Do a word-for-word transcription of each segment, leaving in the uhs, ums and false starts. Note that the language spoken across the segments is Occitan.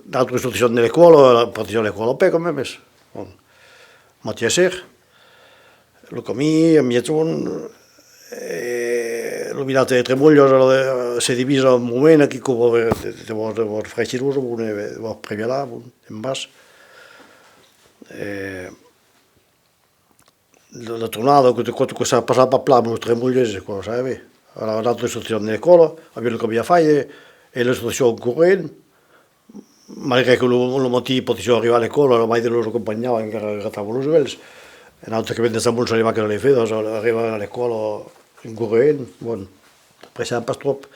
D'autres sortissián de l'escòla, partissián a l'escòla a pè quand mèmes. Bon. Matin e ser. Lo camin, a miègjorn, e lo vilatge de Tremolhas, ara, se divisa un moment, aquí que vos, de, de vos, de vos Fraissirosa, bon, e de vos Previalà, bon, en bas. E la, la tornada, que, que, que se passava pas plan amb los Tremolheses, quoi, sabes? Ara, nosaltres sortissiam de l'escòla, aviam lo camin a faire, e, e la sortissiam en corrent, malgre que lo, lo matin podissiam arribar a l'escòla, la maire nos acompanhava, encara gratava los uèlhs. E nautres que venèm de Samon, arribar que les fedas, arribar a l'escòla en corrent, bon, apreciavam pas tròp.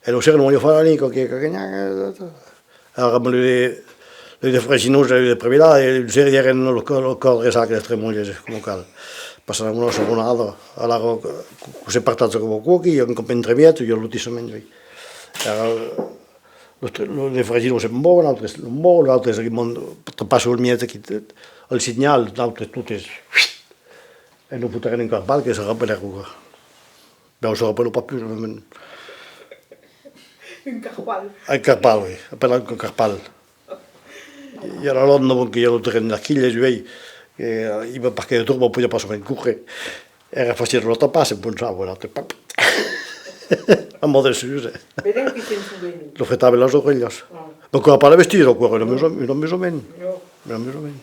E lo ser nos voliá far la nit, que, que, que, ara, amb los de, los de Fraissirosa e los de Previalà, e lo ser èran lo còr, lo còr dressat, aqueles Tremolheses, coma cal. Passar una segonada, alara, que, que se partatja coma aquò aquí, un còp entremièg, i a lo lotissament, oui. Ara, los tre-, los de Fraissirosa se'n van, nautres los van, los autres aquí, mon-, passan al mièg aquí, al Signal, nautres totes, e nos fotèron un carpal que se rapèla arroga. Ben, se rapèla pas pus, mès. Un carpal. Un carpal, oui, apelat un carpal. I a la londa, bon, que i a lo terren d'arquilhas, uèi, que, eh, i va pas que de torba, podiá pas ben córrer. Èra facil de lo tapar, s'enfonsava, voilà, te pap. A mòde sus, eh. Vedèm que se'n soven. Lo fretava las aurelhas. Ah. Mès aquò èra pas la bestiesa, aquò èra un amusament, un amusament. Jo. Un amusament.